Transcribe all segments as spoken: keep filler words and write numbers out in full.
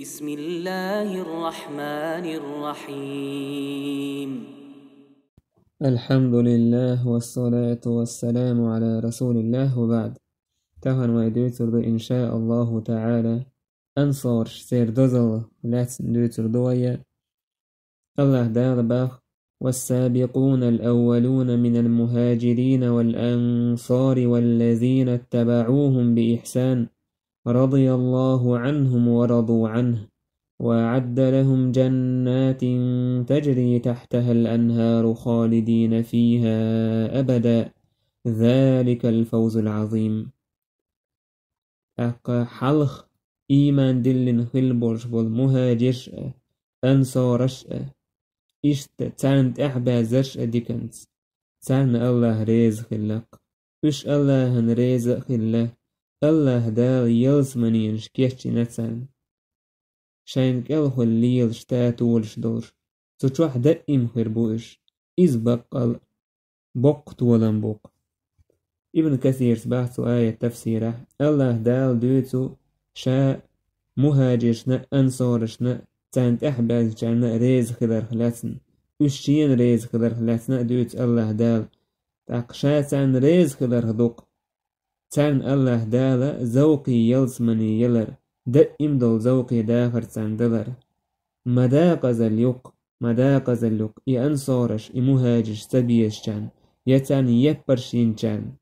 بسم الله الرحمن الرحيم. الحمد لله والصلاة والسلام على رسول الله وبعد. Тахан вай дуьйцур ду, иншааллаху таала, ансораш, церан дозалла лаьцна дуьйцур ду вай. АллахӀ Дала бах: والسابقون الأولون من المهاجرين والأنصار والذين اتبعوهم بإحسان رضي الله عنهم ورضوا عنه وأعد لهم جنات تجري تحتها الأنهار خالدين فيها أبدا ذلك الفوز العظيم. ТӀаккха хьалха ийман диллина хилла болуш болу мухӀажирш а, ансораш а, иштта царна тӀаьхьабаьззарш а диканца, царна АллахӀ реза хилла-кх. Уьш АллахӀана реза а хилла, АллахӀ Дала ялсаманенаш кечйина царна, шайна кӀелхула лелаш татолаш долуш. Цу чохь даим хир бу уьш. Иза баккъал боккха толам бу-кх. Ибн Касирас бах цу аят тафсирахь: АллахӀ Дала дуьйцу Ша мухӀажиршна а, ансорашна а, царна тӀаьхьабаьзначарна а реза хиларх лаьцна, уьш Шена реза хиларх лаьцна а дуьйцу АллахӀ Дала. ТӀаккха Ша царна реза хиларх ду-кх царна АллахӀ Дала завкхий ялсамане ялар, даим долу завкхий дахар царна далар. Ма дакъазалла ю-кх, ма дакъазалла ю-кх и ансораш, и мухӀажирш ца безачарна, я царна еппарш йинчарна,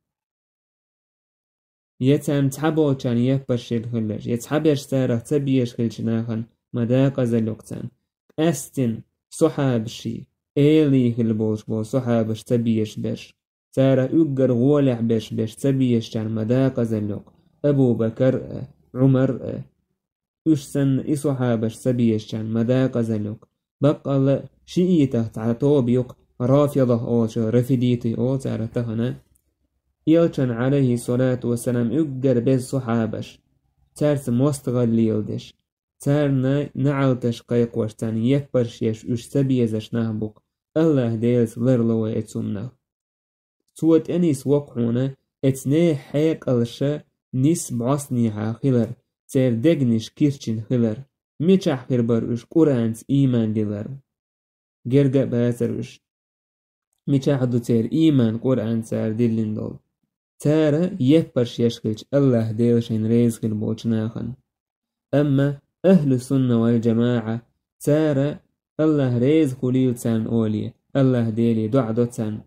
я царна цхьаболчарна еппарш йина хилларш, я цхьаберш царах ца безаш хиллачу нахана, ма дакъазалла ю-кх царна. Къаьстина сахьабаший, элий хилла болуш болу сахьабаш ца безаш берш, царах уггар гӀолехь берш, берш ца безачарна ма дакъазалла ю-кх Абу-Бакар а, Ӏумар а, уьш санна и сахьабаш ца безачарна ма дакъазалла ю-кх. Баккъалла а шиитах цхьа тоба ю-кх, рафидах олуш, рафидитий олу царах тахана. Элчан, Ӏалайхи салату вассалам, уггар беза сахьабаш, цаьрца мостагӀалла леладеш, царна неӀалташ кхайкхош, царна еппарш еш уьш ца безаш нах бу-кх, АллахӀ Делаца ларло вай оцу хӀуманах. Цо тӀенисво-кх хьуна оцу нехан хьекъалш нисса бӀостанехьа хилар, церан дегнаш кирчина хилар. Мичахь хир бара уьш Къуръанца ийман дилар? Герга а бацара уьш. Мичахь ду церан ийман Къуръанца цара диллина долу? Цара еппарш еш хилча АллахӀ Дела шайна реза хилла болчу нахана. Амма ахӀлу сунна вал жамаӀа, цара АллахӀ реза хуьлийла царна олий, АллахӀ Деле доӀа до царна.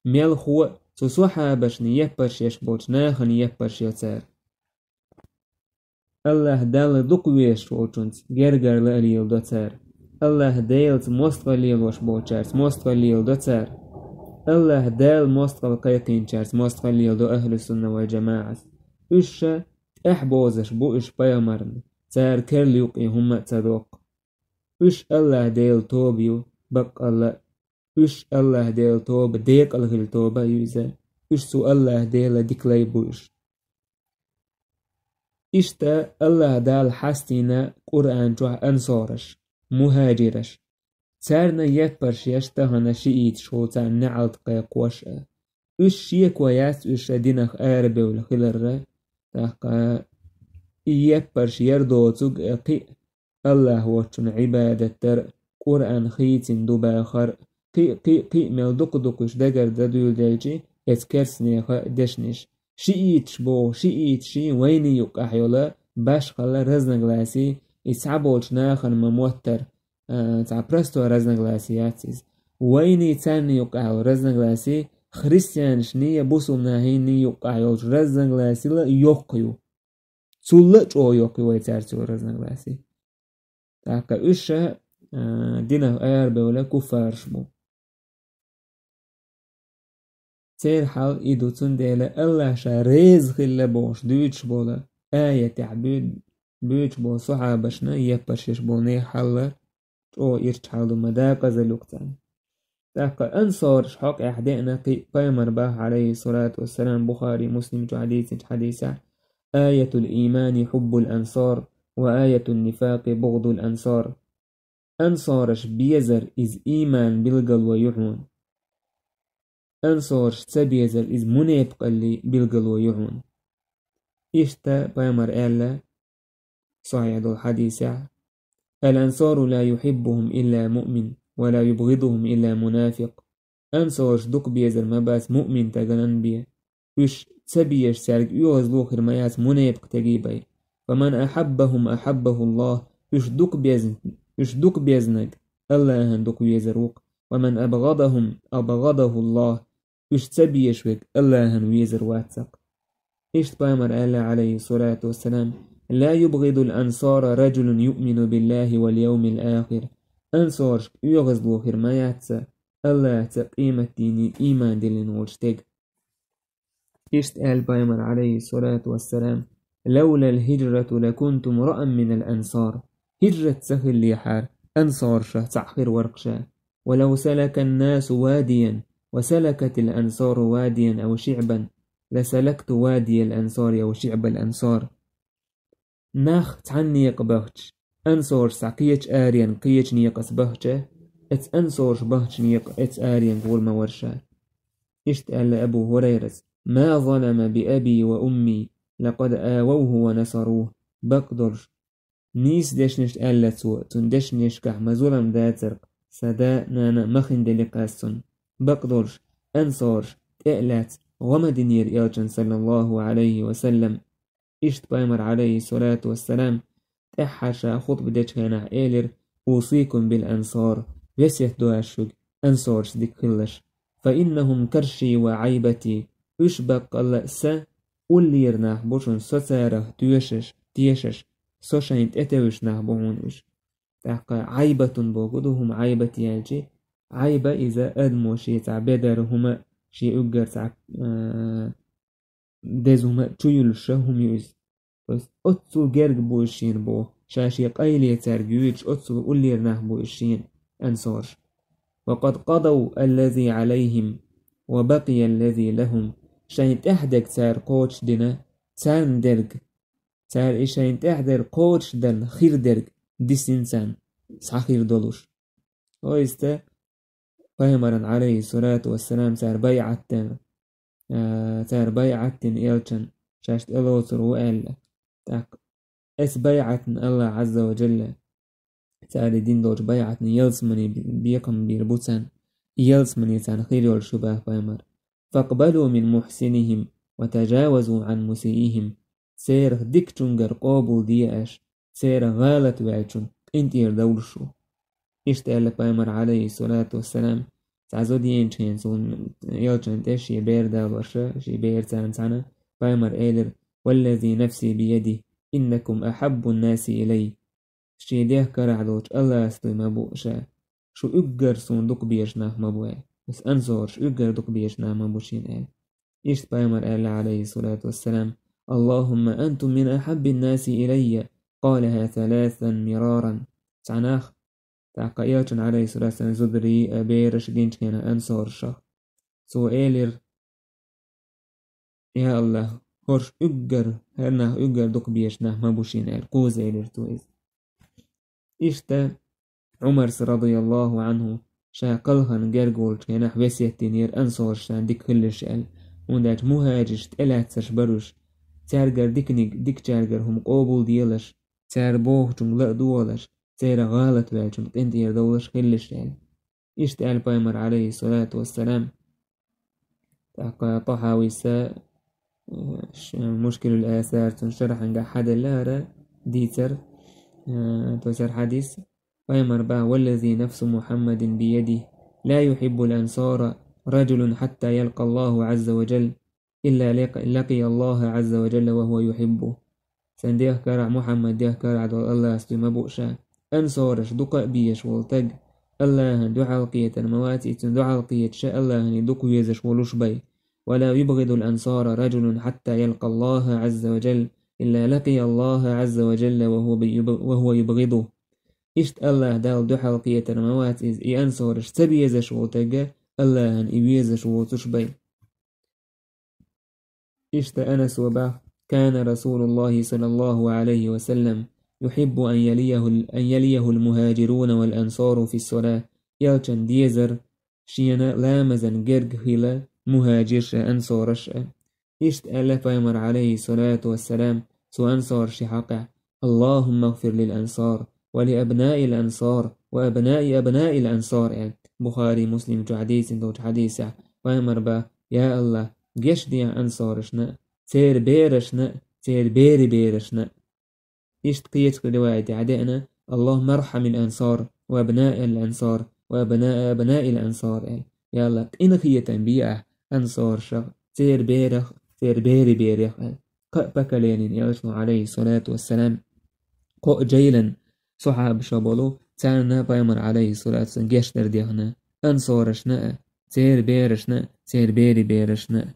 Мелхо а цу сахьабашна еппарш еш болчу нахана еппарш йо цара. АллахӀ Далла дукха везаш волчунца гергарло а леладо цара. АллахӀ Делаца мостагӀалла лелош болчаьрца мостагӀалла леладо цара. АллахӀ Дала мостагӀалла кхайкхийначаьрца мостагӀалла леладо ахӀлу сунна вал жамаӀас. Уьш ша тӀаьхьабозуш бу уьш пайхамарна, цара керла юкъе хӀумма а ца доккху. Уьш АллахӀ Делан тоба ю, баккъалла а. Уьш АллахӀ Делан тоба, декъала хилла тоба а ю иза. Уьш цу АллахӀ Делан дика лай бу уьш. Иштта АллахӀ Дала хьастийна Къуръан чохь ансораш, мухӀажираш. Царна еппарш еш тахана шииташ хула, царна неӀалт кхайкхош а. Уьш шеко яц, уьш ша динах арабевлла хиларра, тӀаккха и еппарш яр доцург а кхин а АллахӀ воцчунна Ӏибадат дар а, Къуръан хийцина ду бахар а, кхин а, кхин а, кхин а мел дукха-дукха уьш дагара дан дуьйладелчи, эцу керстанеха дешнаш. Шииташ боху, шииташий вайний юккъахь йолу башхалла, разногласий, и цхьаболчу нахана ма моттара, а, цхьа простой разногласий яц иза. Вайний царний юккъахь йолу разногласий, христианашний я бусулнахӀинний юккъахь йолчу разногласийла йоккха ю. Цулла а чӀогӀа йоккха ю вай цаьрца йолу разногласий. ТӀаккха уьш ша, а, динах арабевлла куффараш бу. Церан хьал и ду, цундела АллахӀ ша реза хилла бохуш дуьйцуш болу аятехь буь-, буьйцуш болу сахьабашна еппарш еш болу нехан хьал а чӀогӀа ирча хьал ду, ма дакъазалла ю-кх царна. ТӀаккха ансораш хьокъехь деана кхин а, пайхамар бах, Ӏалайхи салату вассалам, Бухари, Муслим чу хьадийцинчу хьадисехь: «Аятул иймани хьуббул ансор, ва аятун нифакъи бугъдул ансор». Ансораш безар иза ийман билгало ю хьуна. Ансораш ца безар иза мунепакъаллий билгало ю хьуна. Иштта пайхамар аьлла, сахьихь долу хьадисехь: الأنصار لا يحبهم إلا مؤمن، ولا يبغضهم إلا منافق. Ансораш дукха безар ма бац муъмин стагана бен. Уьш ца безаш, цаьрга оьгӀазло хир ма яц мунепакъ стегий бен. فمن أحبهم أحبه الله. Уьш дукха безна, уьш дукха безнарг АллахӀа дукха везар ву-кх. ومن أبغضهم أبغضه الله. Уьш ца безаш верг АллахӀа везар вац-кх. Иштта пайхамара аьлла, عليه الصلاة والسلام: لا يبغض الأنصار رجل يؤمن بالله واليوم الآخر. Ансорашка оьгӀазло хир ма яц АллахӀаца, къематдийнна ийман диллина волча стеган. Иштта аьлла пайхамара, عليه الصلاة والسلام: لولا الهجرة لكنت امرأ من الأنصار. ХӀижрат ца хиллехьара, ансорашах цхьаъ хир вар-кх ша. ولو سلك الناس واديا وسلكت الأنصار واديا أو شعبا لسلكت وادي الأنصار أو شعب الأنصار. Нах цхьана некъа бахча, ансораш цхьа кхечу аренга, кхечу некъаца бахча, эца ансораш бахча некъа эца аренга гӀур ма вара ша. Иштта аьлла Абу ХӀурайрас: ما ظلم بأبي وأمي لقد آووه ونصروه. Бакъдолуш, нийса дешнаш аьлла цо, цуьнан дешнашкахь ма зулам дацара-кх, сан да а, нана а ма хиндели-кх ас цунна. Бакъдолуш, ансораш тӀе а лаьцна, гӀо ма динера элчанна, صلى الله عليه وسلم. Иштта пайхамара, عليه الصلاة والسلام, тӀаьххьара ша хутба дечу хенахь элира: أوصيكم بالأنصار. Весет до ас шуьга, ансорашца дика хилалаш. فإنهم كرشي وعيبتي. Уьш баккъалла а сан уллера нах бу шуна, со царах тоьшаш, тешаш, со шайна тӀетевжаш нах бу хьуна уьш. ТӀаккха Ӏайбатун бохург ду хӀума, Ӏайбат аьлча, Ӏайба иза адамо шен цхьа бедар хӀума, шен уггар цхьа, а, деза хӀума чу юьллуш хӀума ю иза. То есть оццул герга бу иза шена боху, ша шен къайле цаьрга юьйцуш, оццул уллера нах бу иза шена, ансораш. وقد قضوا الذي عليهم وبقي الذي لهم. Шайна тӀехь дерг цара кхочушдина, царна дерг, цара и шайна тӀехь дерг кхочушдарна хир дерг дисина царна, схьахир долуш. То есть, пайхамаран, عليه الصلاة والسلام, цара байӀат дина, а, цара байӀат дина элчан, шаьш тӀелоцур ву аьлла. ТӀаккха эс байӀатна АллахӀ Ӏазза ва Джалла цара дина долчу байӀатна ялсамане бекхам бийр бу царна, и ялсамане царна хир йолуш ю баха пайхамар. فاقبلوا من محسنهم وتجاوزوا عن مسيئهم. Церах дикачуьнгара къобал де аша, церан гӀалат ваьллачун къинтӀера довлуш ву. Иштта аьлла пайхамар, عليه الصلاة والسلام, цхьа зуда еанчу хенца ву элчан тӀе шен бер далош, шен бер царна цхьаьна, пайхамар элира: والذي نفسي بيده إنكم أحب الناس إلي. Шен дегӀ карахь долчу АллахӀаца дуй ма бу ша, шу уггар суна дукха безаш нах ма бу аьлла. Аса ансораш уггар дукха безаш нах ма бу шена аьлла. Иштта пайхамар аьлла, عليه الصلاة والسلام: اللهم أنتم من أحب الناس إلي. قالها ثلاثا مرارا. Цхьа нах, тӀаккха элчан, عليه الصلاة والسلام, зударий а, бераш гинчу хенахь ансорашах, цо элира: Я АллахӀ, хӀорш уггар, хӀара нах уггар дукха безаш нах ма бу шена аьлла, кхуза элира цо иза. Иштта Ӏумарс, رضي الله عنه, ша кхалхана герга волчу хенахь весет динера ансорашна дика хилалаш аьлла, хӀунда аьлча мухӀажирш тӀелаьцнарш бара уьш, цаьргара диканиг дикачаьргара хӀума къобал делаш, цара бохучуьнга ла а доьлхуш, церан гӀалат ваьллачун къинтӀера довлуш хилалаш аьлла. Иштта аьлла пайхамар, عليه الصلاة والسلام. ТӀаккха Тахьавис, э, ш-, Мушкилул Асар, цуьнан шархьангахь хьаделла хӀара дийцар, э, то есть хӀара хьадис, пайхамар баха: والذي نفس محمد بيده لا يحب الأنصار رجل حتى يلقى الله عز وجل إلا لق-، لقي الله عز وجل وهو يحبه. Сан дегӀ карахь, Мухьаммад дегӀ карахь долу АллахӀаца дуй ма бу ша, ансораш дукха а безаш волу стаг, АллахӀан дуьхьал кхетар ма вац, и цуьнан дуьхьал кхеташ АллахӀана дукха везаш волуш бен. ولا يبغض الأنصار رجل حتى يلقى الله عز وجل إلا لقي الله عز وجل وهو بيب-، وهو يبغضه. Иштта АллахӀ Далла дуьхьал кхетар ма вац иза, и ансораш ца безаш волу стаг, АллахӀана и везаш воцуш бен. Иштта Анаса баха: كان رسول الله صلى الله عليه وسلم يحب أن يليه، أن يليه المهاجرون والأنصار في الصلاة. Элчан дезар шена ламазан герга хила мухӀажирш а, ансораш а. Иштта аьлла пайхамар, عليه الصلاة والسلام, цу ансорашна хьокъехь: اللهم اغفر للأنصار ولأبناء الأنصار وأبناء أبناء الأنصار», аьлла. Бухари, Муслим чу хьадисина долчу хьадисехь пайхамар бах: «Я АллахӀ, гечдехьа ансарашна, церан берашна, церан берийн берашна». Иштта кхечу риваятехь деана: «اللهم ارحم الأنصار وأبناء الأنصار وأبناء أبناء الأنصار», аьлла. «Я АллахӀ, къинхетам бе ахь ансаршах, церан берах, церан берийн берех», аьлла. Кхаа поколенина, элчано, алейхиссалату вассалам, кхаа джайлан сахьабаш болу, царна пайхамар, алейхиссалату вассалам, гечдар дехна, ансарашна а, церан берашна а, церан берийн берашна а.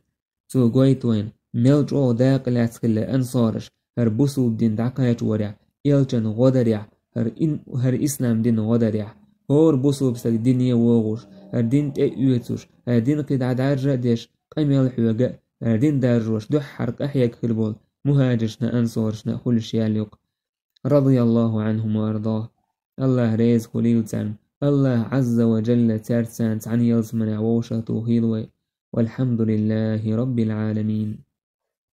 Цо гойту вайна, мел чӀогӀа дакъа лаьцна хилла ансараш хӀара бусулба дин дӀакхачорехь, элчанна гӀо дарехь, хӀара ин-, хӀара ислам динна гӀо дарехь. ХӀора бусулба стаг дине вогӀуш, хӀара дин тӀе а оьцуш, хӀара дин кхин дӀа даржа а деш, къамел хьоьга а, хӀара дин даржош дуьххьара къахьега хир болу мухӀажиршна, ансаршна а хуьлуш яьлла ю-кх. رضي الله عنهم وأرضاهم. АллахӀ реза хуьлийла царна. АллахӀ Ӏазза ва Джалла цаьрца цхьана ялсаманехь вовшахтухийла вай. والحمد لله رب العالمين.